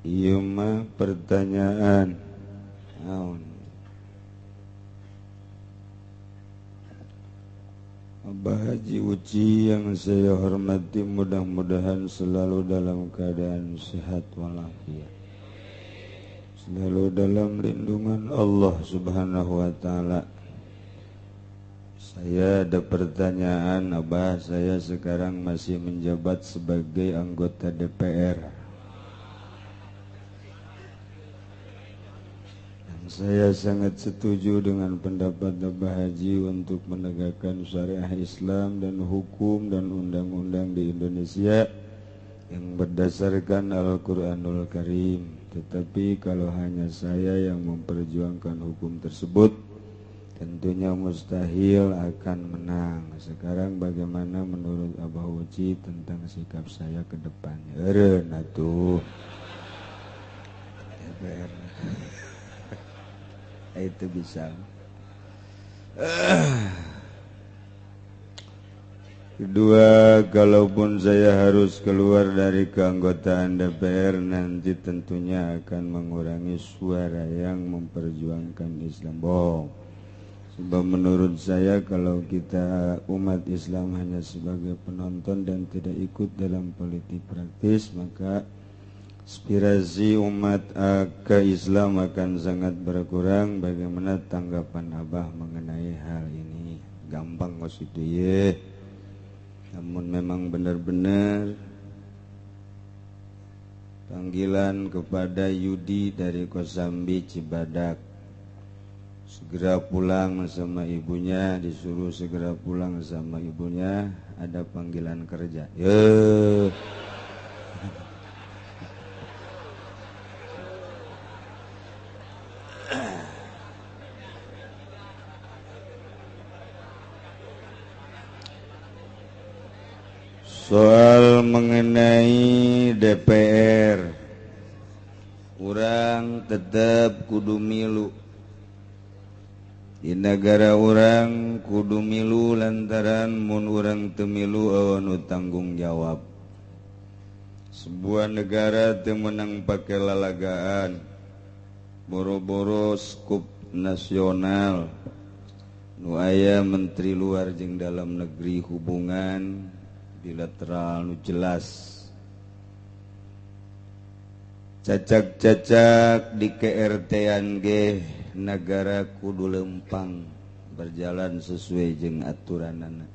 Ieu mah pertanyaan naon? Abah Haji Uci yang saya hormati, mudah-mudahan selalu dalam keadaan sehat walafiat, selalu dalam lindungan Allah Subhanahu wa Ta'ala. Saya ada pertanyaan, Abah. Saya sekarang masih menjabat sebagai anggota DPR. Saya sangat setuju dengan pendapat Abah Haji untuk menegakkan syariah Islam dan hukum dan undang-undang di Indonesia yang berdasarkan Al-Quranul Karim. Tetapi kalau hanya saya yang memperjuangkan hukum tersebut, tentunya mustahil akan menang. Sekarang bagaimana menurut Abah Uci tentang sikap saya ke depannya? Eureun atuh. DPR. Itu bisa. Kedua, kalaupun saya harus keluar dari keanggotaan DPR, nanti tentunya akan mengurangi suara yang memperjuangkan Islam. Bohong. Sebab menurut saya kalau kita umat Islam hanya sebagai penonton dan tidak ikut dalam politik praktis, maka aspirasi umat ke Islam akan sangat berkurang. Bagaimana tanggapan Abah mengenai hal ini? Gampang kok itu ye. Namun memang benar-benar panggilan kepada Yudi dari Kosambi Cibadak, segera pulang sama ibunya, disuruh segera pulang sama ibunya, ada panggilan kerja. Ye. Soal mengenai DPR, urang tetap kudu milu. Di negara urang kudu milu lantaran mun urang teu milu euweuh nu tanggung jawab. Sebuah negara teu meunang pake lalagaan, boro-boro skup nasional nu aya menteri luar jeung dalam negeri, hubungan bilateral nu jelas. Cacak-cacak di KRT-an ge negara kudu lempang berjalan sesuai jeung aturanana.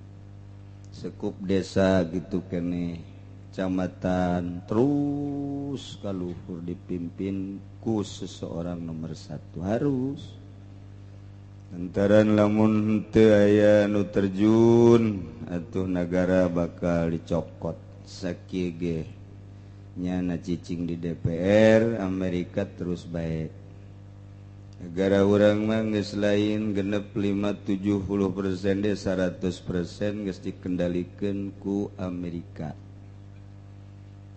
Sekup desa gitu kene, camatan terus kaluhur dipimpin ku seseorang nomor satu harus. Lantaran lamun teu aya nu terjun atuh negara bakal dicokot. Sakieu ge nyana cicing di DPR Amerika terus bae. Negara urang mah geus lain genep 5-70% deh 100% geus dikendalikeun ku Amerika.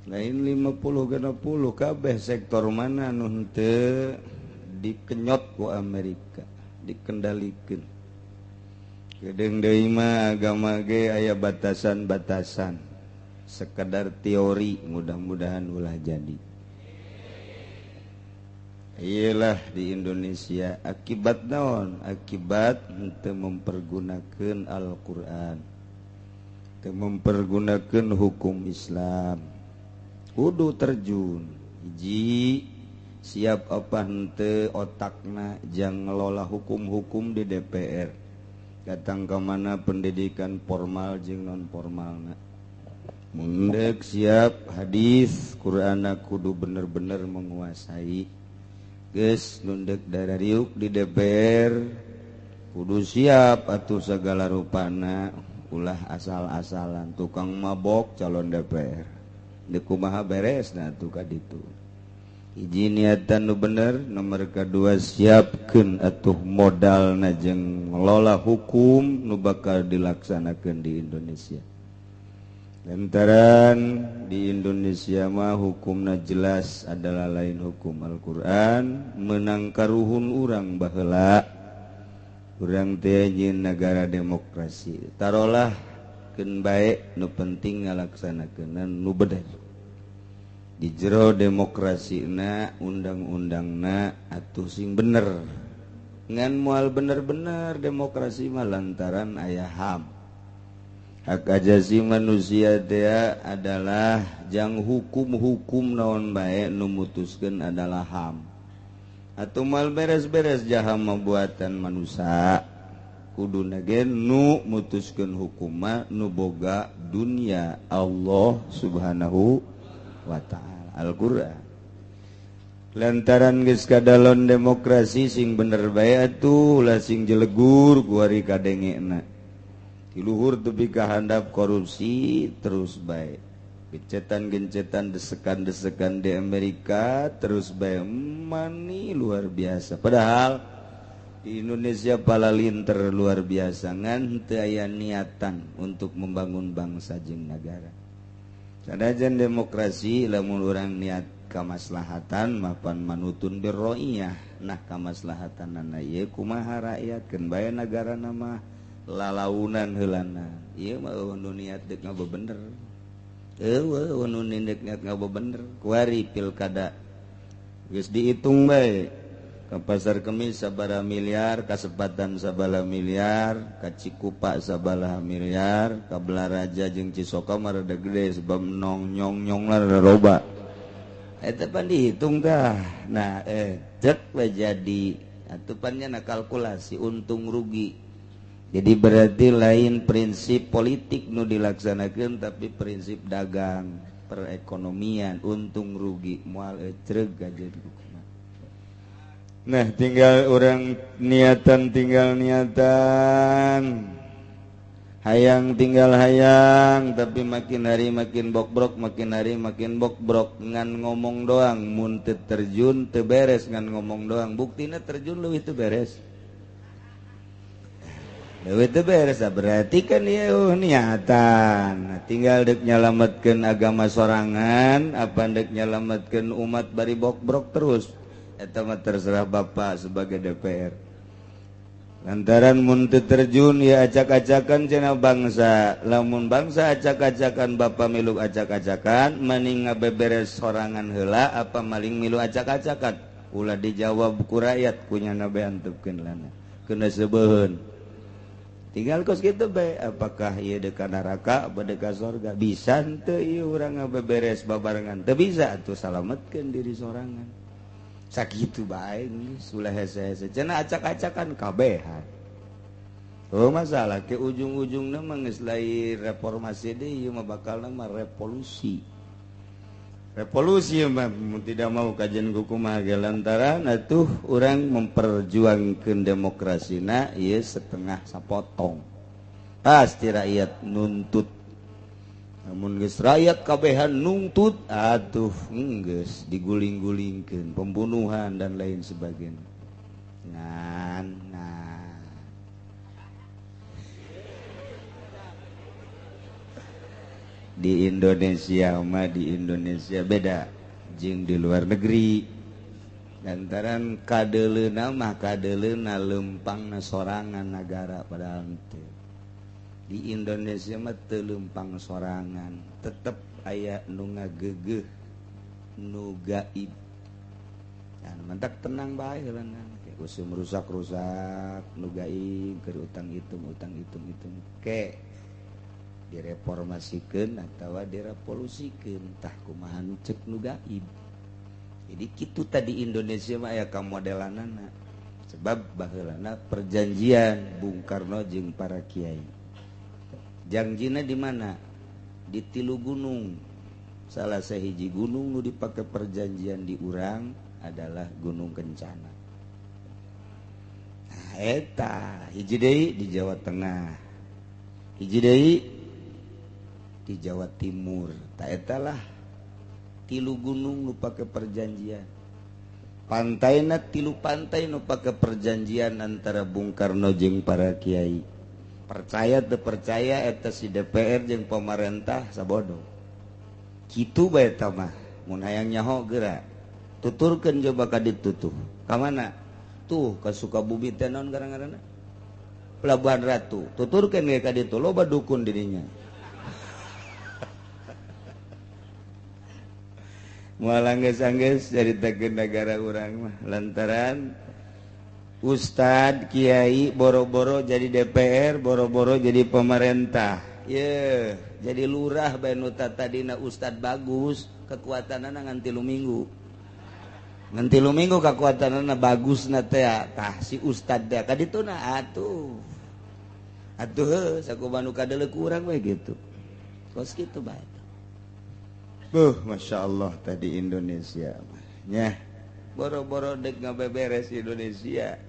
Lain 50-60 kabeh sektor mana nu henteu dikenyot ku Amerika, dikendalikan. Gedeng deui mah agama ge aya batasan-batasan, sekedar teori, mudah-mudahan ulah jadi. Iyalah di Indonesia akibat naon? Akibat henteu mempergunakeun Al-Qur'an, henteu mempergunakeun hukum Islam. Kudu terjun. Hiji, siap apa henteu otakna jang ngelola hukum-hukum di DPR. Datang ke mana pendidikan formal jeung non formalna. Mundek siap hadis Qur'ana kudu bener-bener menguasai. Geus nundek darah riuk di DPR kudu siap atuh segala rupana, ulah asal-asalan tukang mabok calon DPR. Deuk kumaha beresna atuh ka ditu. Hiji niatan nu bener, nomor kedua siapkeun atuh modalna jeung ngelola hukum nu bakal dilaksanakeun di Indonesia. Lantaran di Indonesia mah hukumna jelas adalah lain hukum Al-Qur'an, menang karuhun urang baheula. Urang teh nyieun negara demokrasi. Tarolah keun bae, nu penting ngalaksanakeun nu bener. Di jero demokrasina undang-undangna atuh sing bener. Ngan moal bener-bener demokrasi mah lantaran aya HAM. Hak asasi manusia teh adalah jang hukum-hukum naon bae nu mutuskeun adalah HAM. Atuh moal beres-beres jaham buatan manusia. Kuduna ge nu mutuskeun hukum mah nu boga dunia Allah Subhanahu wa ta'ala Al-Qur'an. Lantaran geus kadalon demokrasi sing bener bae atuh ulah sing jelegur kuari kadengena. Ti luhur tepi ka handap korupsi terus bae. Gencetan-gencetan desekan-desekan di Amerika terus bae mani luar biasa. Padahal di Indonesia pala linter luar biasa ngan teu aya niatan untuk membangun bangsa jeung nagara. Sanajan demokrasi lamun urang niat kamaslahatan mapan manutun birroiyah. Nah kamaslahatanana ieu kumaha rakyat keun bae nagarana mah lalaunan heulana. Ieu mah eueuh nu niat deuk ngabebener. Eueuh nu niat ngabebener. Kuari pilkada geus diitung bae. Ka Pasar Kemis sabaraha miliar, kasempatan sabaraha miliar, ka Cikupa sabaraha miliar, ka Balaraja jeung Cisoka mah rada gede sebab nong nyong nyong lah rada loba. Eta pan dihitung tah. Nah, cek we jadi atuh pan nya kalkulasi untung rugi. Jadi berarti lain prinsip politik nu dilaksanakeun tapi prinsip dagang, perekonomian, untung rugi moal ecreg aja. Nah tinggal orang niatan tinggal niatan, hayang tinggal hayang, tapi makin hari makin bokbrok, makin hari makin bokbrok. Ngan ngomong doang, mun teu terjun teu beres, ngan ngomong doang. Buktina terjun leuwih teu beres, leuwih teu beres. Berarti kan ieu niatan. Nah, tinggal deuk nyalametkeun agama sorangan, apa deuk nyalametkeun umat bari bokbrok terus. Eta mah terserah Bapak sebagai DPR. Lantaran mun teu terjun ya acak-acakan cenah bangsa. Lamun bangsa acak-acakan Bapak milu acak-acakan, mending ngabeberes sorangan heula apa maling milu acak-acakan. Ulah dijawab ku rakyat kunyana bae antepkeun lana. Keuna sebeuheun. Tinggal kos kitu bae, apakah ieu deuk ka neraka apa deuk ka sorga? Bisa henteu ieu urang ngabeberes babarengan? Teu bisa atuh salametkeun diri sorangan. Sakitu bae geus ulah hese-hese cenah acak-acakan kabehan. Oh masalah ke ujung-ujungna mah geus lain reformasi deui, ieu mah bakalna mah revolusi. Revolusi mah tidak mau kajian kumaha ge lantaran atuh urang memperjuangkeun demokrasina ieu setengah sapotong. Pasti rakyat nuntut. Namun geus rakyat kabehan nuntut atuh geus diguling-gulingkeun, pembunuhan dan lain sebagainya. Ngan nah. Di Indonesia mah di Indonesia beda jeung di luar negeri. Lantaran kadeuleuna mah kadeuleuna lempangna sorangan nagara padahal teu. Di Indonesia mah teu lempang sorangan, tetep aya nu ngagegeuh, nu gaib. Dan mentak tenang bae heulana. Usum rusak-rusak nu gaib keur utang hitung utang hitung hitung ke direformasikeun atawa direvolusikeun tah kumaha nu cek nu gaib. Jadi kitu tadi Indonesia mah aya kamodelanana. Sebab baheulana perjanjian Bung Karno jeung para kiai. Jangjina di mana? Di tilu gunung. Salah sahiji gunung nu dipake perjanjian di urang adalah Gunung Kencana. Nah, eta hiji deui di Jawa Tengah. Hiji deui di Jawa Timur. Ta eta lah tilu gunung nu pake perjanjian. Pantaina tilu pantai nu pake perjanjian antara Bung Karno jeung para kiai. Percaya teu percaya eta si DPR jeung pemerintah sabodo. Kitu bae eta mah mun hayang nyaho geura. Tuturkeun coba ka ditutuh. Ka mana? Tuh ka Sukabumi teh naon ngaranna? Pelabuhan Ratu. Tuturkeun ge ka ditu loba dukun di dinya. Moal anggeus-anggeus caritakeun negara urang mah lantaran Ustad Kiai boro-boro jadi DPR, boro-boro jadi pemerintah. Ye, jadi lurah bae nu tadina Ustad bagus, kekuatanana ngan 3 minggu. Ngan 3 minggu kekuatanana bagusna teh tah si Ustad teh kadituna atuh. Atuh heuh sakumaha nu kadeuleu urang we gitu. Kos kitu bae. Buh, Masya Allah tadi Indonesia nya. Boro-boro dek ngabeberes Indonesia.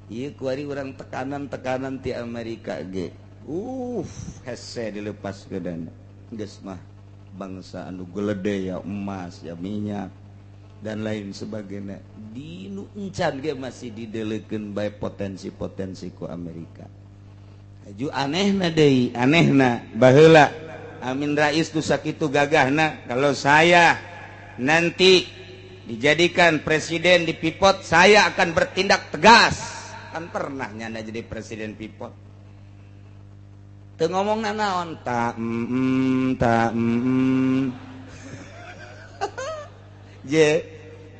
Ieu kuari urang tekanan-tekanan ti Amerika ge. Hese dilepas ke dana. Geus mah bangsa anu gelede ya emas, ya minyak dan lain sebagainya. Di nu encan ge masih dideleukeun bae potensi-potensi ku Amerika. Haju anehna deui, anehna baheula Amin Rais nu sakitu gagahna, kalau saya nanti dijadikan presiden di Pipot, saya akan bertindak tegas. Kan pernah nyana jadi presiden Pipot. Teu ngomong naon ta ta. Je,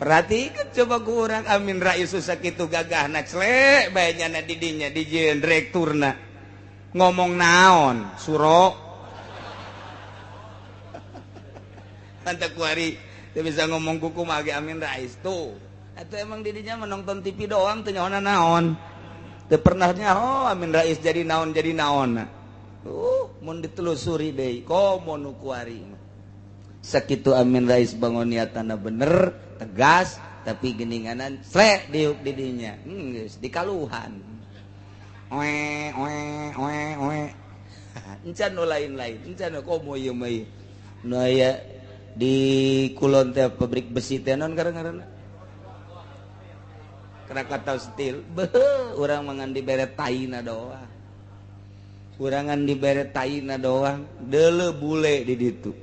perhatikan coba ku urang Amin Rais sakitu gagahna clek bae nyana di dinya dijieun direkturna. Ngomong naon suro. Mantap kuari teu bisa ngomong kuku mah Amin Rais tuh. Atau emang didinya menonton TV doang teu nyaho naon. Teu pernah nyaho Amin Rais jadi naon jadi naon. Mun ditelusuri deui komo nu kuari mah. Sakitu Amin Rais bangun niatana bener, tegas, tapi geninganan slek diuk didinya. Geus dikaluhan. Oe oe oe oe. Encan nu lain-lain, encan komo ieu mah. Nu aya di kulon teh pabrik besi teh naon ngaranna? Krakatau Steel. Beuh, urang mangan dibere taina doang. Urangan dibere taina doang, deuleu bule di ditu.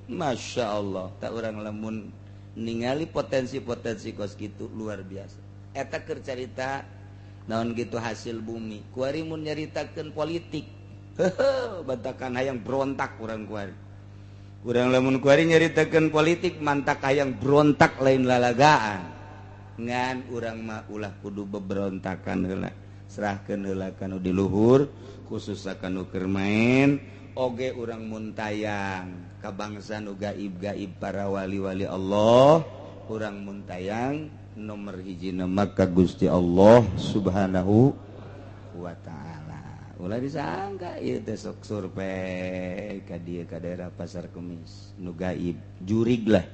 Masya Allah, tak urang lamun ningali potensi-potensi kos kitu luar biasa. Eta keur carita naon gitu hasil bumi. Kuari mun nyaritakeun politik. Heuheuh, batakan hayang berontak urang kuari. Urang lamun kuari nyaritakeun politik mantak hayang berontak lain lalagaan. Ngan urang mah ulah kudu beberontakan heula. Serahkeun heula ka nu di luhur, khususna ka nu keur main, oge urang muntayang ka bangsa nu gaib-gaib para wali-wali Allah, urang muntayang nomor hiji nama ka Gusti Allah Subhanahu wa taala. Ulah disangka ieu teh sok survei ka dieu ka daerah Pasar Kemis nu gaib, jurig lah.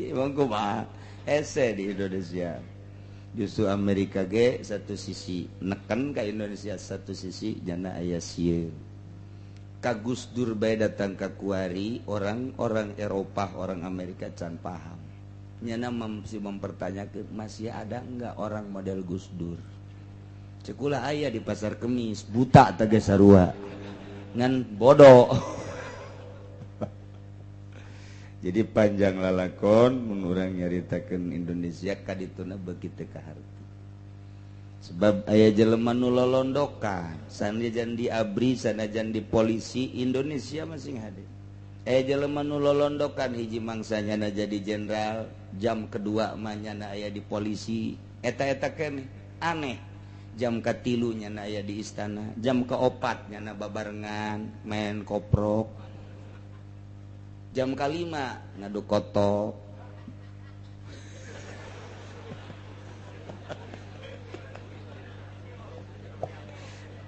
Emang kumaha hese di Indonesia. Justru Amerika ge satu sisi neken ka Indonesia, satu sisi jana aya sieun. Ka Gus Dur bae datang ka kuari, orang-orang Eropa, orang Amerika can paham. Nyana masih mempertanyakan masih ada enggak orang model Gus Dur. Cekulah aya di Pasar Kemis, buta teh sarua. Ngan bodoh. Jadi panjang lalakon mun urang nyaritakeun Indonesia kadituna beuki teu kaharti. Sebab aya jelema nu lolondokan, sanajan di ABRI, sanajan di polisi Indonesia masing hade. Aya jelema nu lolondokan hiji mangsanya na jadi jenderal, jam kedua mah nyana aya di polisi, eta-eta keneh aneh. Jam katilu nyana aya di istana, jam keopat nyana babarengan main koprok. Jam kelima ngadu kotok.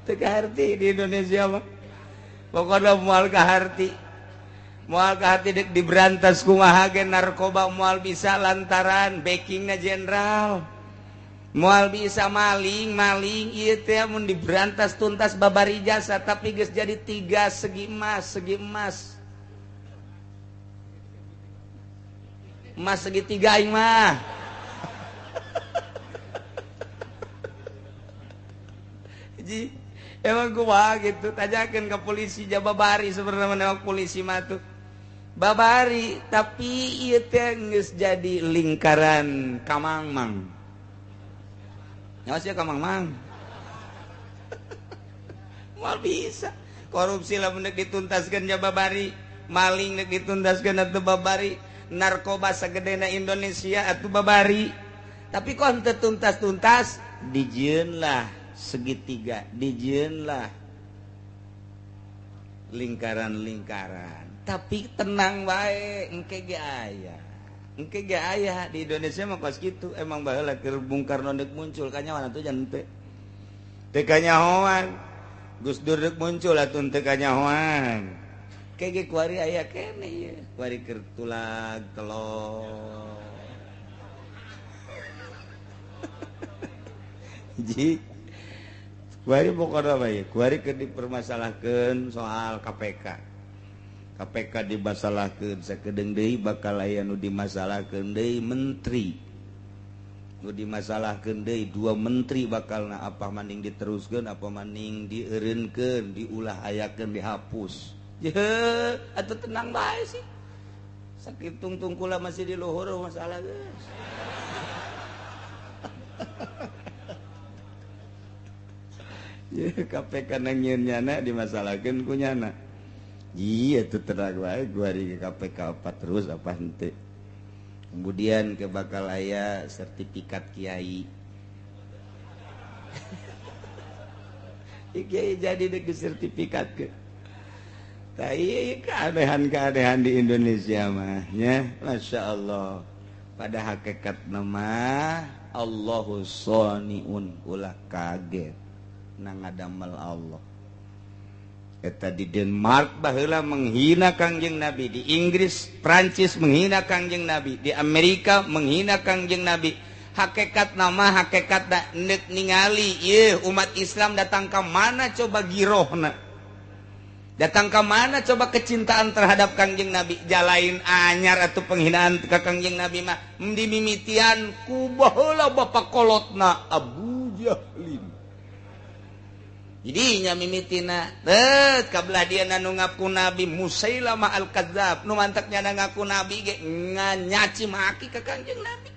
Teu kaharti di Indonesia mah. Pokona moal kaharti. Moal kaharti dek diberantas kumaha ge narkoba moal bisa lantaran backingna jenderal. Moal bisa maling-maling ieu teh mun diberantas tuntas babari jasa tapi geus jadi 3 segi emas, segi emas. Emas segitiga aing mah. Ji, emang kumaha gitu, tanyakeun ka polisi jababari sebenarnya menewak polisi mah tuh. Babari, tapi ieu teh geus jadi lingkaran kamangmang. Nyawa sia kamangmang. Moal bisa. Korupsi lamun deuk dituntaskeun nya babari, maling deuk dituntaskeun atuh babari, narkoba sagedena Indonesia atuh babari. Tapi kok henteu tuntas-tuntas, dijieunlah segitiga, dijieunlah lingkaran-lingkaran. Tapi tenang bae, engke ge aya. Engke ge aya di Indonesia mah kos kitu. Emang baheula keur Bung Karno deuk muncul kanyahoan atuh jan teu. Teu kanyahoan. Gus Dur deuk muncul atuh teu kanyahoan. Engke ge kuari aya keneh ieu. Kuari keur tulag telor. Ji kuari pokona bae, kuari keur dipermasalahkeun soal KPK. KPK dimasalahkeun sakedeung deui bakal aya nu dimasalahkeun deui menteri. Nu dimasalahkeun deui dua menteri bakalna apa maning diteruskeun apa maning dieureunkeun, diulah hayakeun, dihapus. Jeuh, atuh tenang bae sih. Sakit tungtung kula masih di luhur masalah geus. Ya, KPK nangieun nyana dimasalahkeun ku nyana. Iya tuh tenang wae gua di KPK apa terus apa henteu. Kemudian ke bakal aya sertifikat kiai. Kiai jadi deuk sertifikat ke. Tah ieu keanehan-keanehan di Indonesia mah nya, Masya Allah. Pada hakikatna mah Allahu shoniun, ulah kaget nang ngadamel Allah. Eta di Denmark baheula menghina Kangjeng Nabi, di Inggris, Prancis menghina Kangjeng Nabi, di Amerika menghina Kangjeng Nabi. Hakikat nama hakikat da neuk ningali ieu umat Islam datang ka mana coba girohna. Datang ka mana coba kecintaan terhadap Kangjeng Nabi, jalain anyar atau penghinaan ka Kangjeng Nabi mah dimimitian ku baheula bapak kolotna Abu Jahlin. Jadi nya mimitina teu kabelah dia nu ngaku Nabi Musailamah al-Kadzab nu mantaknya ngaku Nabi ge nyaci maki ka Kangjeng Nabi.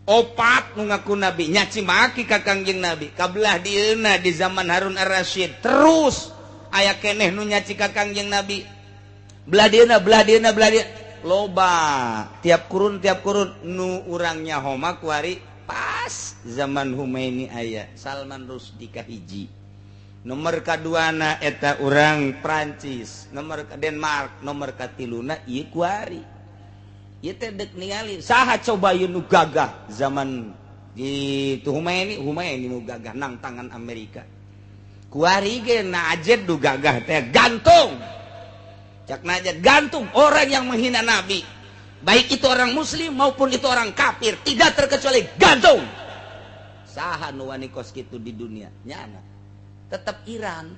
Opat nu ngaku Nabi nyaci maki ka Kangjeng Nabi. Kabelah dieuna di zaman Harun Ar-Rasyid terus aya keneh nu nyaci ka Kangjeng Nabi. Belah dieuna belah dieuna belah dieuna loba tiap kurun nu urang nyaho mah kuari pas zaman Humaini aya Salman Rushdie kahiji. Nomor kaduana eta urang Prancis, nomor ka Denmark, nomor katiluna ieu kuari. Ieu teh deuk ningali saha coba ieu nu gagah zaman di Humaini, Humaini nu gagah nang tangan Amerika. Kuari ge Najed nu gagah teh gantung. Cak Najed gantung orang yang menghina Nabi. Baik itu orang muslim maupun itu orang kafir, tidak terkecuali gantung. Saha nu wani kos kitu di dunia? Nyana. Tetap Iran.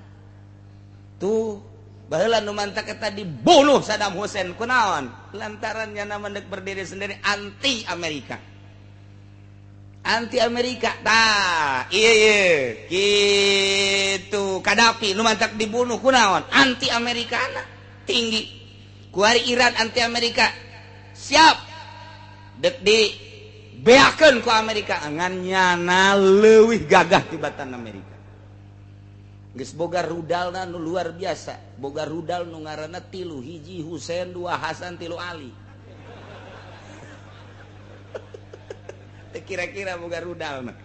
Tuh baheula nu mantak eta dibunuh Saddam Hussein kunaon? Lantaran nyana mendek berdiri sendiri anti Amerika. Anti Amerika. Tah, ieu ieu kitu Kadafi nu mantak dibunuh kunaon? Anti Amerikana tinggi. Kuari Iran anti Amerika. Siap. Dek di beakeun ku Amerika ngan nyana leuwih gagah tibatan Amerika. Geus boga rudalna nu luar biasa. Boga rudal nu ngaranna 3, hiji Husein, 2 Hasan, 3 Ali. Teu kira-kira boga rudalna.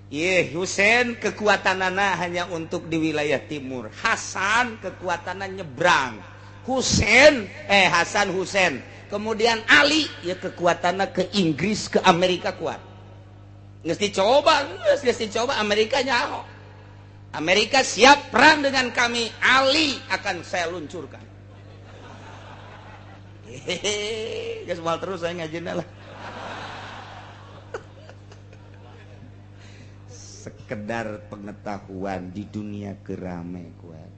Ieu Husein kekuatanana hanya untuk di wilayah timur. Hasan kekuatanna nyebrang. Husein Hasan Husein. Kemudian Ali ya kekuatanna ke Inggris, ke Amerika kuat. Geus dicoba, geus dicoba Amerika nyaho. Amerika siap perang dengan kami, Ali akan saya luncurkan. Hehehe, geus moal terus saya ngajina lah. Sekedar pengetahuan di dunia kerame kuat.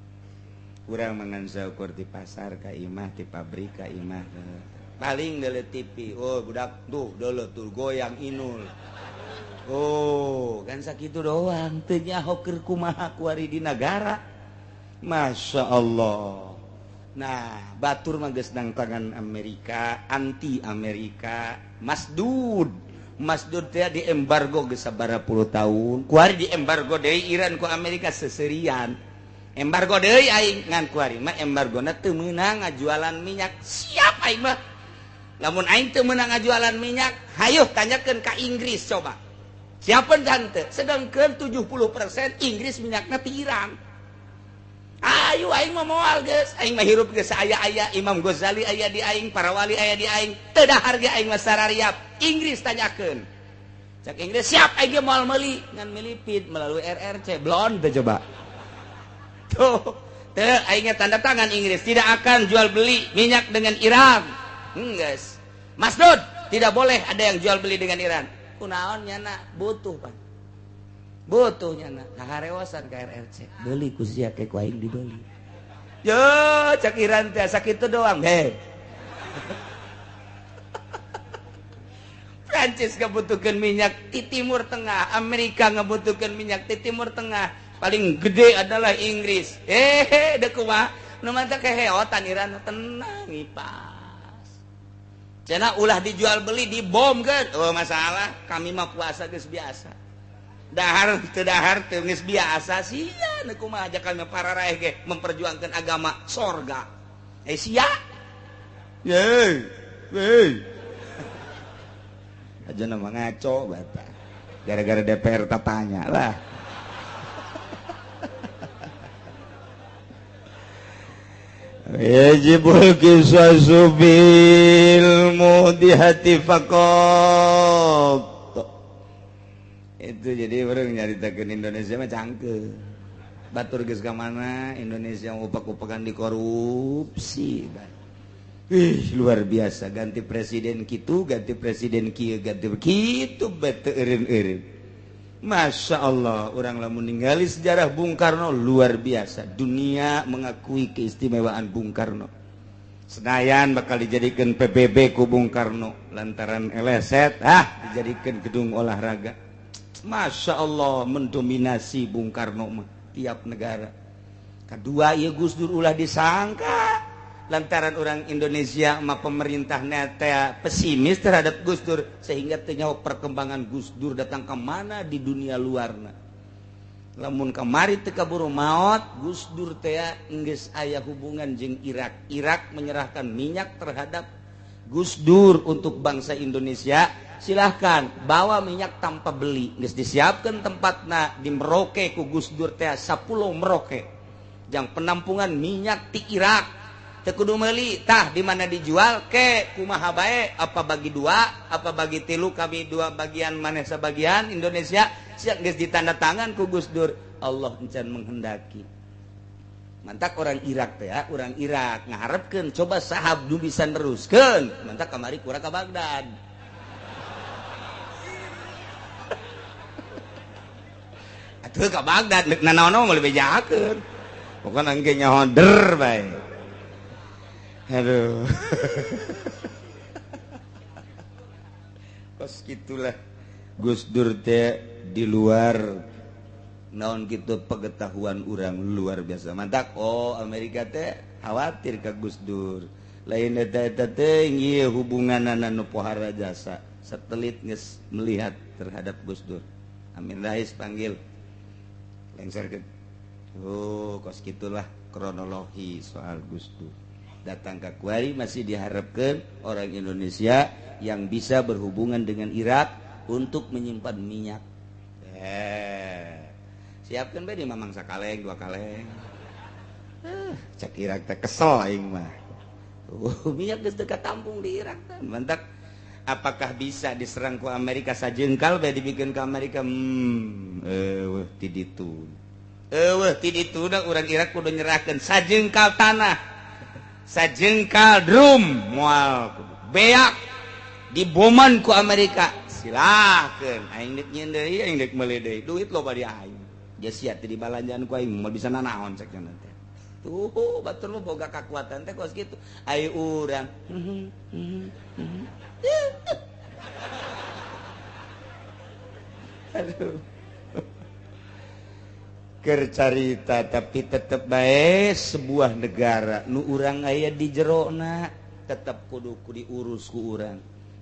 Urang mangan saukur di pasar ka imah, di pabrik ka imah. Paling deuleu TV, oh budak tuh deuleu tuh goyang inul. Oh, kan sakitu doang teu nyaho keur kumaha kuari di nagara. Masya Allah. Nah, batur mah geus nang tangan Amerika, anti Amerika, Masdud. Masdud teh di embargo geus sabaraha puluh tahun. Kuari di embargo deui Iran ku Amerika seserian. Embargo deui aing ngan kuari mah embargona teu meunang ngajualan minyak. Siap aing mah. Lamun aing teu meunang ngajualan minyak, hayuh tanyakeun ka Inggris coba. Siapa tante? Sedangkan 70% Inggris minyakna ti Iran. Ayo aing mah moal geus, aing mah hirup geus aya-aya Imam Ghazali aya di aing, para wali aya di aing, teu dahar ge aing mah sarariap. Inggris tanyakeun. Cak Inggris siap aing ge moal meuli, ngan meuli melalui RRC blon teh coba. Tuh, teu aingnya tanda tangan Inggris tidak akan jual beli minyak dengan Iran. Geus. Mas Dud, tidak boleh ada yang jual beli dengan Iran. Kunaon nyana butuh pan. Butuh nyana kaharewasan ka RRC. Beli ku sia ke ku aing dibeli. Yo, cak Iran teh sakitu doang heh. Prancis ngabutuhkeun minyak di Timur Tengah, Amerika ngabutuhkeun minyak di Timur Tengah. Paling gede adalah Inggris. Deuk kumaha? Nu mantap keheotan Iran tenang ipas. Cenah ulah dijual beli dibom kan? Oh masalah, kami mah puasa geus biasa. Dahar teu dahar teu geus biasa sia nu kumaha aja kami para raeh ge memperjuangkan agama sorga. Sia. Ye. Hei. Aja nama ngaco bata. Gara-gara DPR tanya lah. Yajibul qisasu bil mudihati faqat. Itu jadi orang nyaritakeun Indonesia mah cangkeul. Batur geus ka mana Indonesia upak-upakan dikorupsi. Ih, luar biasa ganti presiden kitu, ganti presiden kieu, ganti kitu bete eureun-eureun. Masya Allah, orang lamun ningali sejarah Bung Karno luar biasa. Dunia mengakui keistimewaan Bung Karno. Senayan bakal dijadikan PBB ku Bung Karno lantaran eleset, dijadikan gedung olahraga. Masya Allah mendominasi Bung Karno mah tiap negara. Kedua, ieu Gus Dur ulah disangka lantaran orang Indonesia mah pemerintahnya teh pesimis terhadap Gus Dur sehingga teu nyaho perkembangan Gus Dur datang ke mana di dunia luarna. Lamun kamari teu kaburu maot Gus Dur teh geus aya hubungan jeung Irak. Irak menyerahkan minyak terhadap Gus Dur untuk bangsa Indonesia. Silahkan bawa minyak tanpa beli. Geus disiapkeun tempatna di Merauke ku Gus Dur teh 10 Merauke. Jang penampungan minyak ti Irak. Teu kudu meuli tah di mana dijual ke kumaha bae, apa bagi dua, apa bagi tilu, kami dua bagian maneh sabagian Indonesia siap geus ditanda tangan ku Gus Dur. Allah encan menghendaki. Mantak orang Irak teh ya, orang Irak ngaharepkeun coba sahab nu bisa neruskeun. Mantak kamari kurang ka Baghdad. Atuh ka Baghdad deuk nanaon mah bejakeun. Pokona engke nyaho der bae. Aduh. Kos gitulah Gus Dur teh di luar naon gitu pengetahuan urang luar biasa. Mantak oh Amerika teh khawatir ka Gus Dur. Lain eta eta teh ieu hubunganana nu pohara jasa. Satelit geus melihat terhadap Gus Dur. Amin Rais panggil. Lengserkeun. Oh, kos gitulah kronologi soal Gus Dur. Datang ke Kuari masih diharapkan orang Indonesia yang bisa berhubungan dengan Irak untuk menyimpan minyak. Siapkan bae di mamang sakaleng dua kaleng. Cak Irak teh kesel aing mah. Minyak geus dekat tampung di Irak teh. Mantak apakah bisa diserang ku Amerika sajengkal bae dibikin ke Amerika? Eueuh ti ditu. Eueuh ti ditu da urang Irak kudu nyerahkeun sajengkal tanah. Sajengkal drum moal beak diboman ku Amerika. Silahkeun aing deuk nyieun deui aing deuk meuli deui duit loba di aing. Geus sia teh dibalanjaan ku aing moal bisa nanaon cek cenah teh. Tuh batur mah boga kakuatan teh kos kitu. Ayo urang. Aduh. Keur carita tapi tetep bae sebuah negara nu urang aya di jerona tetep kudu diurus ku urang.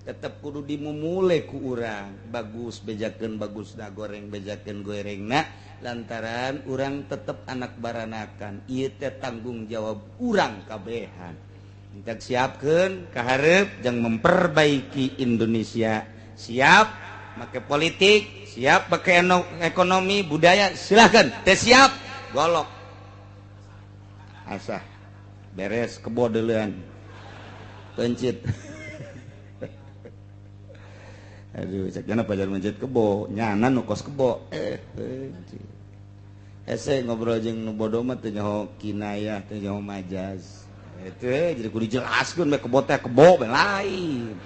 Tetep kudu dimumule ku urang, bagus bejakeun bagusna, goreng bejakeun gorengna, lantaran urang tetep anak baranakan. Ieu teh tanggung jawab urang kabehan. Kita siapkeun ka hareup jang memperbaiki Indonesia. Siap make politik, siap pakai ekonomi, budaya, silahkan. Teh siap golok. Asah beres kebo deulean. Pencit. Aduh, cek jana pajar mencit kebo, nyana nu kos kebo. Pencit. Hese ngobrol jeung nu bodoh mah teu nyaho kinayah, teu nyaho majaz. Itu jadi kudu dijelaskeun bae kebo teh kebo bae lain.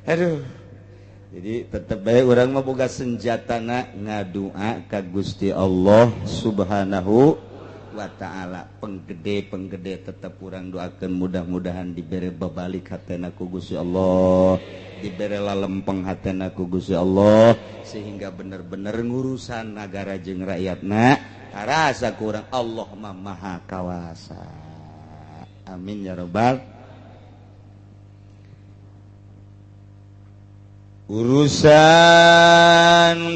Aduh. Jadi tetep bae urang mah boga senjatana ngadua ka Gusti Allah Subhanahu wa ta'ala. Penggede-penggede tetep urang doakeun mudah-mudahan dibere babalik hatena ku Gusti Allah, dibere lalempeng hatena ku Gusti Allah, sehingga bener-bener ngurusan nagara jeung rakyatna tarasa kurang. Allah mah maha kawasa. Amin ya rabbal. Urusan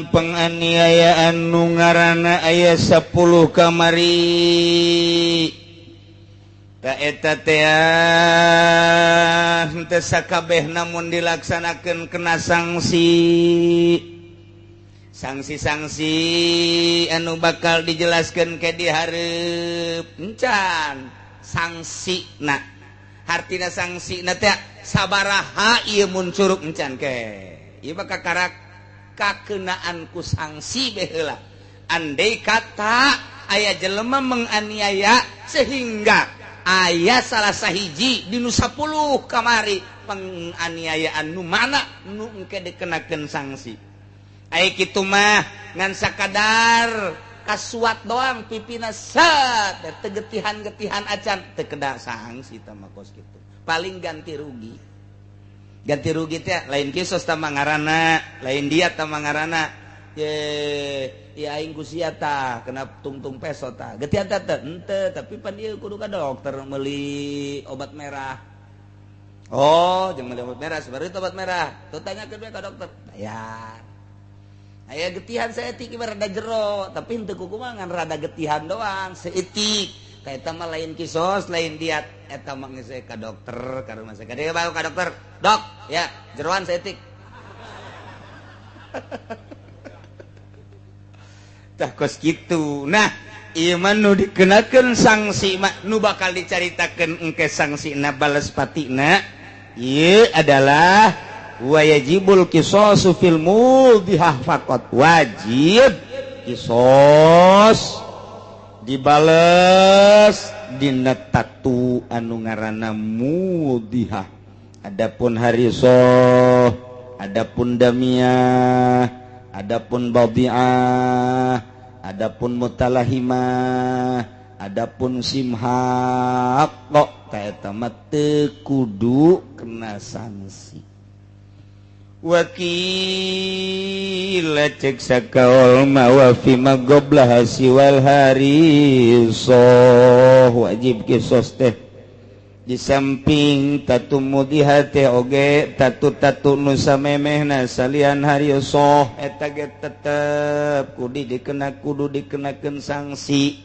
penganiayaan nu ngaranna aya 10 kamari ta eta teh henteu sakabeh namun dilaksanakeun kena sanksi. Sanksi-sanksi anu bakal dijelaskeun ke di hareup encan sangsina. Hartina sangsina teh sabaraha ieu mun curug encan ke. Ieu mah kakarak kakenaan ku sanksi baheula. Andai kata aya jelema menganiaya sehingga aya salah sahiji di nu 10 kamari penganiayaan nu mana nu engke dikenakeun sanksi. Aya kitu mah ngan sakadar kasuat doang pipina set teu getihan-getihan acan teu kena sanksi tah mah kos kitu. Paling ganti rugi. Ganti rugi teh lain kisos tah mangarana, lain dia tah mangarana. Ye, ya aing ku sia tah kena tungtung peso tah. Getihan teh henteu, tapi pan ieu kudu ka dokter meuli obat merah. Oh, jeung meuli obat merah, sebaru itu obat merah. Tuh tanyakeun we ka dokter. Bayar. Aya getihan saeutik ieu rada jero, tapi henteu kukumaha ngan rada getihan doang, saeutik. Ka eta mah lain kisos, lain diat. Eta mah geus ka dokter, ka rumah sakit. Dia bawa ka dokter. Dok, ya, jeroan saeutik. Tah kos kitu. Nah, ieu mah nu dikenakeun sanksi mah nu bakal dicaritakeun engke sangsina bales patina ieu adalah wajibul qisasu fil mudhihah faqat. Wajib kisos dibales dina tatu anu ngaranna mudhihah. Adapun harisoh, adapun damiah, adapun badiah, adapun mutalahimah, adapun simhaq, kok ta eta mah teu kudu kena sanksi. Wakila cek sakaol ma wa fi magoblah siwal harisoh. Wajib kisos teh di samping tatu mudihah teh oge tatu-tatu nu samemehna salian harisoh eta ge tetep kudu dikena, kudu dikenakeun sanksi.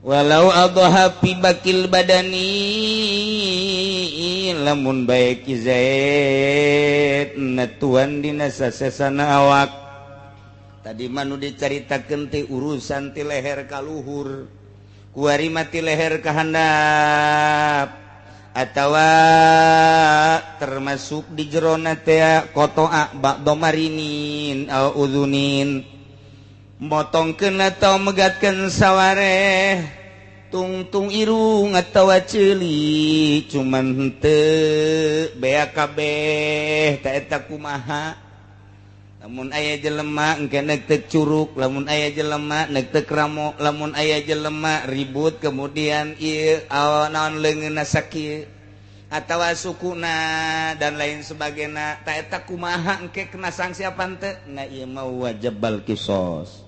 Walau adha fi bakil badani, lamun bae ki Zaid natuan dina sasesana awak. Tadi mah nu dicaritakeun teh urusan ti leher ka luhur, kuari mah ti leher ka handap, atawa termasuk di jerona teh kotoa ba'do marinin au udhunin, motongkeun atau megatkeun sawareh, tungtung irung atawa ceuli, cuman henteu bea kabeh ta eta kumaha. Lamun aya jelema engke neuk teu curug, lamun aya jelema neuk teu kramo, lamun aya jelema ribut kemudian ieu naon leungeunna sakieu atawa sukuna dan lain sebagainya, ta eta kumaha engke kena sanksi apa henteu? Nah ieu mah wajibal kisos.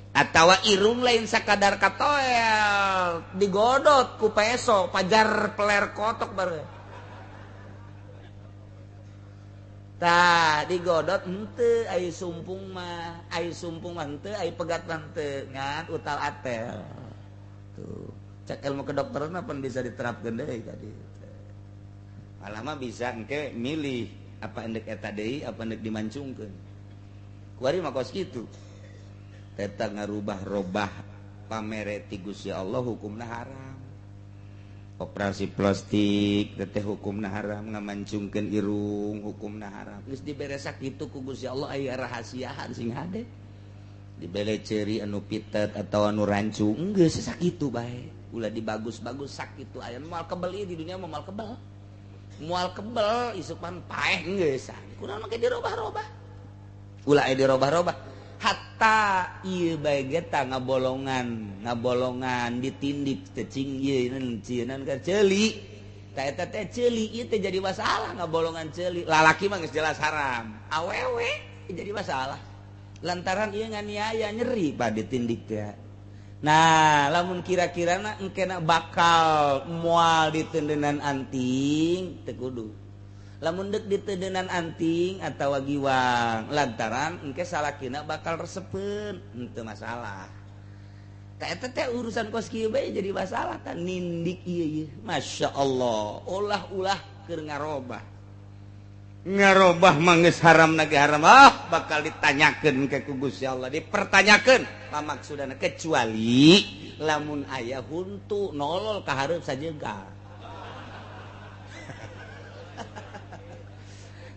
Atawa irung lain sakadar katoel, gatal digodot ku peso pajar peler kotok baru. Tah digodot henteu ai sumpung mah, ai sumpung mah henteu, ai pegat mah henteu, ngan utal atel. Tuh, cek ilmu kedokteran apa bisa diterapkeun deui tadi. Malah mah bisa engke milih apa endek eta deui apa endek dimancungkeun. Kuari mah kos kitu. Eta ngarubah-robah pamere ti Gusti Allah hukumna haram. Operasi plastik teteh hukumna haram, ngamancungkeun irung hukumna haram. Geus dibere sakitu ku Gusti Allah aya rahasiaan sing hade. Dibere ceuri anu pitet atawa anu rancung geus sakitu bae. Ulah dibagus-bagus sakitu aya moal kebel ieu di dunia mah moal kebel. Moal kebel isupan paeh geus. Kunaon make dirobah-robah. Ulah aya dirobah-robah. Hatta ieu bae ge ta ngabolongan, ngabolongan ditindik teh cing ieu cienan ka ceuli. Ta eta teh ceuli ieu teh jadi masalah ngabolongan ceuli. Lalaki mah geus jelas haram, awewe jadi masalah. Lantaran ieu nganiaya nyeri pa ditindik teh. Nah, lamun kira-kirana engkena bakal moal ditendenan anting teu kudu. Lamun dek ditedenan anting atawa giwang lantaran engke salakina bakal resepeun henteu masalah. Ta eta teh urusan kos kieu bae jadi masalah ta nindik ieu ieu. Masya Allah, ulah-ulah keur ngarobah. Ngarobah mah geus haram na ge haram, ah bakal ditanyakeun ke ku Gusti Allah, dipertanyakeun pamaksudana kecuali lamun aya huntu nolol ka hareup sajegal.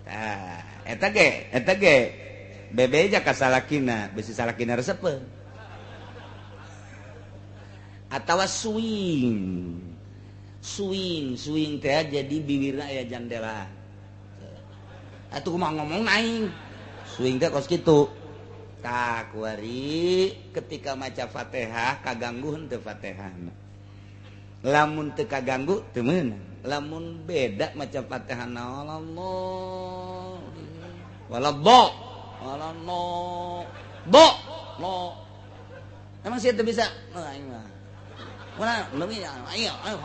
Nah, eta ge bebeja ka salakina, bisi salakina resepeun. Atawa swing. Swing, swing teh jadi bibirna aya jandela. Atuh kumaha ngomong aing. Swing teh kos kitu. Tah kuari ketika maca Fatihah kaganggu henteu Fatihahna. Lamun teu kaganggu teu meunang. Lamun beda maca Fatihah Allah wala bo wala no bo no emang sih itu bisa aing mah mana lebih ayo ayo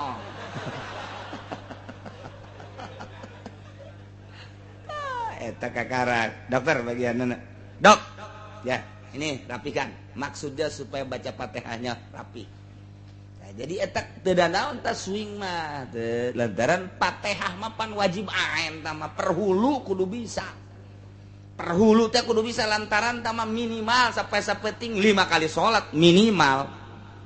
eta kakarak dokter bagian dok ya ini rapikan maksudnya supaya baca Fatihahnya rapi. Nah, jadi eta teu naon ta swing mah lantaran Fatihah mah pan wajib aen ta mah perhulu kudu bisa. Perhulu teh kudu bisa lantaran tama minimal sampai sapeting 5 kali salat minimal.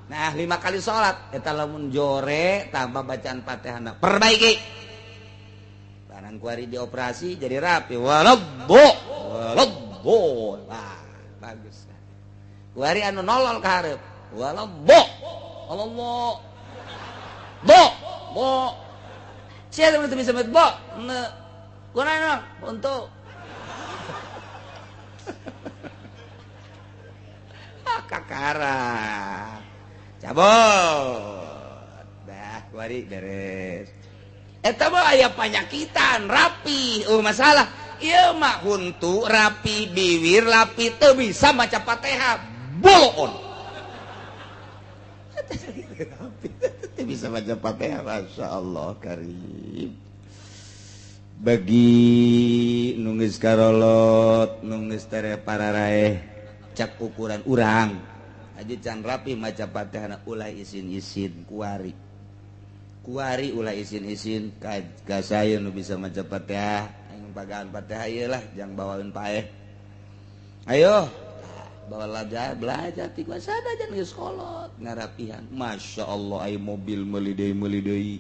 Nah, 5 kali salat eta lamun jore tambah bacaan Fatihahna perbaiki. Barang kuari dioperasi jadi rapi walabbo walabbo. Wah, bagus. Kuari anu nolol ka hareup walabbo Allah bo bo. Sia teh bisa met bo. Kunaon untuk kakara cabut dah kuari beres eta mah aya panyakitan rapi oh masalah ieu mah huntu rapi bibir rapi teu bisa maca Fatihah boloon teu bisa maca Fatihah Masya Allah karim. Bagi nu geus karolot nu geus tere pararaeh cak ukuran urang aja can rapi maca Fatihah ulah isin-isin kuari kuari ulah isin-isin ka saya nu bisa maca Fatihah aing pagaan Fatihah ieu lah jang bawaeun paeh ayo bawa belajar ti kuasana jan geus kolot ngarapihan Masya Allah ai mobil meuli deui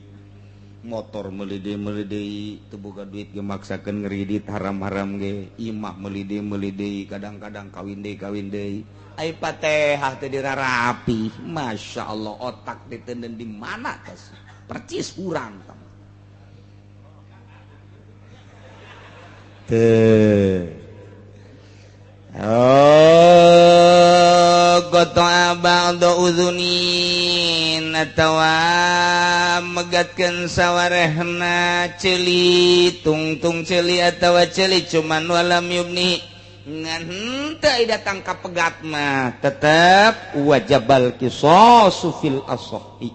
motor meuli deui teu boga duit ge maksakeun ngeridit haram-haram ge imah meuli deui kadang-kadang kawin deui ai Fatihah teh dirarapi Masya Allah otak ditenden di mana tas percis urang teh oh qata'a ba'da udzunin atawa megatkeun sawarehna ceuli tungtung ceuli atawa ceuli cuman walam yubni Ngan henteu datang ka pegat mah tetep wajibal qisasu fil asahhi.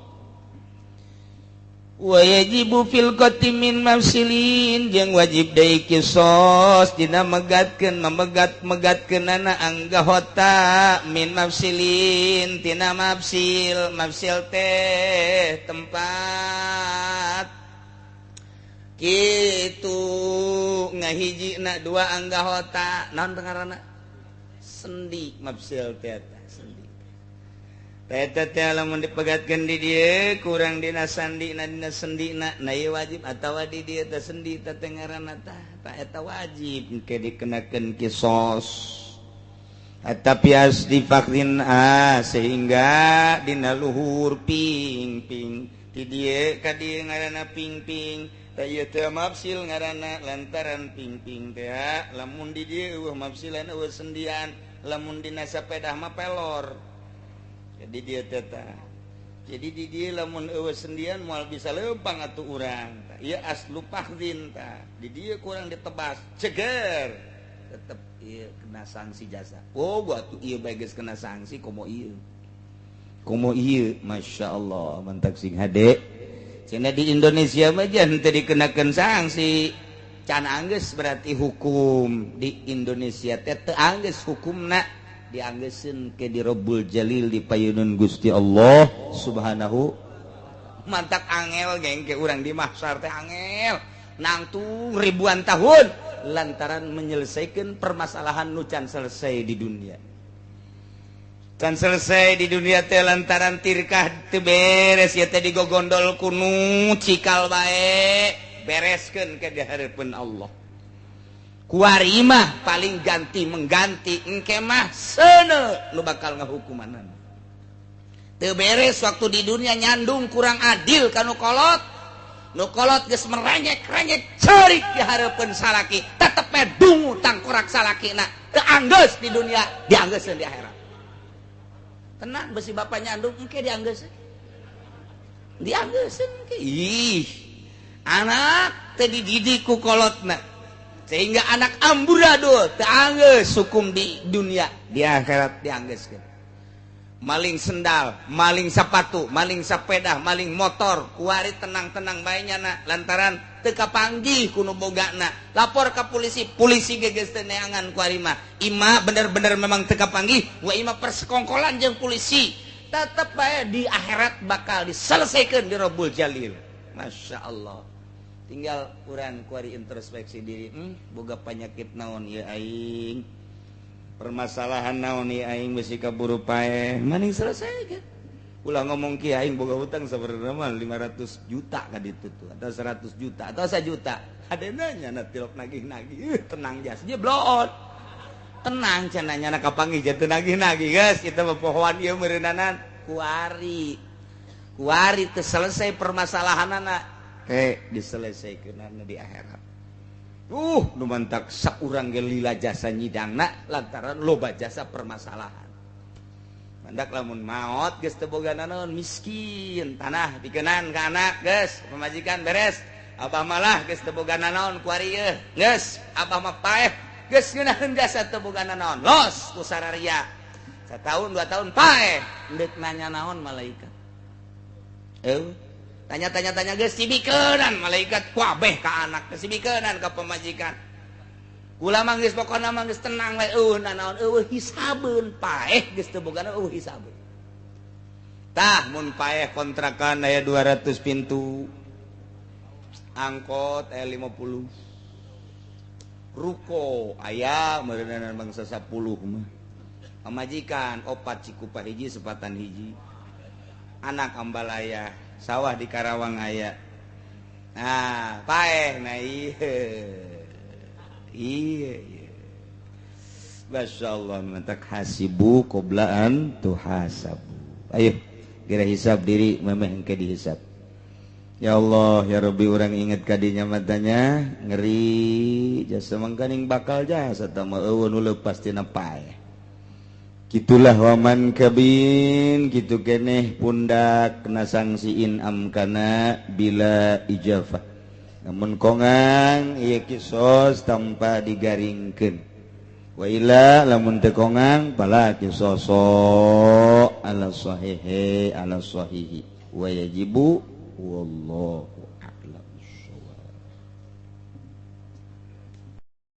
Wa yajibu fil qati min mafsilin jeung wajib deui kisos dina megatkeun memegat-megatkeunana anggahota min mafsilin tina mafsil. Mafsil teh tempat kitu ngahijina dua anggahota naon ngaranna sendi mafsil teh sendi. Eta teh lamun dipegatkeun di dieu kurang dina sandina dina sendina na ieu wajib atawa di dieu teh sendi teh ngaranna tah tah eta wajib engke dikenakeun kisos. Atapi asdi fakrin a sehingga dina luhur ping-ping di dieu ka dieu ngaranna ping-ping tah ieu teh mafsil ngaranna lantaran ping-ping teh lamun di dieu eueuh mafsilan eueuh sendian lamun dina sapedah mah pelor. Jadi dia teta. Jadi di dia lamun eueuh sendian moal bisa leumpang atuh urang. Ieu aslu fahdin tah. Di dia kurang ditebas, ceger. Tetep ieu kena sanksi jasa. Oh, gua atuh ieu bae geus kena sanksi komo ieu. Komo ieu, masyaallah, mantak sing hade. Cenah di Indonesia mah jangan teu dikenakeun sanksi. Can anggeus berarti hukum di Indonesia teh teu anggeus hukumna. Dianggesin ke di Rabbul Jalil di payunun Gusti Allah Subhanahu. Mantak angel geng ke urang di mahsyar teh angel nangtung ribuan tahun lantaran menyelesaikan permasalahan nu can selesai di dunia. Can selesai di dunia teh lantaran tirkah teu beres ya teh digogondol kunu cikal bae bereskeun ke di hareupeun Allah. Kuari mah paling ganti mengganti engke mah seuneu nu bakal ngahukumanan. Teu beres waktu di dunia nyandung kurang adil ka nu kolot. Nu kolot geus merengek-rengek ceurik di hareupeun salaki, tetep we dungu tangkorak salakina. Teu anggeus di dunia, dianggeuskeun di akhirat. Tenang besi bapak nyandung engke dianggeuskeun. Dianggeuskeun engke. Ih, anak teu dididik ku kolotna. Sehingga anak amburadul teu anggeus hukum di dunia, di akhirat dianggeuskeun. Maling sendal, maling sepatu, maling sepeda, maling motor, kuari tenang-tenang bae nyana lantaran teu kapanggih ku nu bogana. Lapor ka polisi, polisi ge geus teu neangan kuari mah. Ima bener-bener memang teu kapanggih, wa ima persekongkolan jeung polisi. Tetep bae di akhirat bakal diselesaikan di Rabbul Jalil. Masya Allah. Tinggal urang kuari introspeksi diri, boga penyakit naon ieu aing, permasalahan naon ieu aing besi kaburu paeh, maning selesai kan. Ulah ngomong ki aing boga hutang sabenerna mah 500 juta ka ditu tuh atau 100 juta atau 1 juta. Ada nanya na tilok nagih-nagih, tenang jas dia bloon. Tenang cenah nyana kapanggih jatuh nagih-nagih geus kita mah pohoan ieu meureunana kuari. Kuari teu selesai permasalahanana. Diselesaikan di akhirat. Nu mantak saurang ge lila jasa nyidangna lantaran loba jasa permasalahan. Mandak lamun maot geus teu boga nanaon miskin, tanah dikenan ka anak geus, pamajikan beres. Abah malah geus teu boga nanaon kuari ieu. Geus, abah mah paeh, geus ngeunaheun jasa teu boga nanaon. Los ku sararia. Satahun 2 tahun paeh, deuk nanya naon malaikat. Eueuh. Tanya-tanya-tanya geus sibikeunan malaikat kabeh ka anak, sibikeunan ka pamajikan. Kula mah geus pokona mah geus tenang we eueuh nanaon eueuh hisabeun paeh geus teu bogana eueuh hisabeun. Tah mun paeh kontrakan aya 200 pintu. Angkot aya 50. Ruko aya meureunana bangsa 10 mah. Pamajikan 4 cikupa hiji sepatan hiji. Anak ambalaya sawah di Karawang aya. Nah, paeh nah iya. Iya iya. Masyaallah mantak hasibu qoblaan tuhasabu. Ayo kira hisab diri memeh engke dihisab. Ya Allah ya Rabbi urang inget kadinya matanya ngeri jasa mangkaning bakal jasa tama eueuh nu leupas tina paeh. Gitulah waman kabin gitu keneh pundak kena sangsiin amkana bila ijafah. Namun kongang ieu kisos tanpa digaringkeun. Wa illa lamun teu kongang fala qisasa ala sahihi, ala sahihi wa yajibu, wallahu.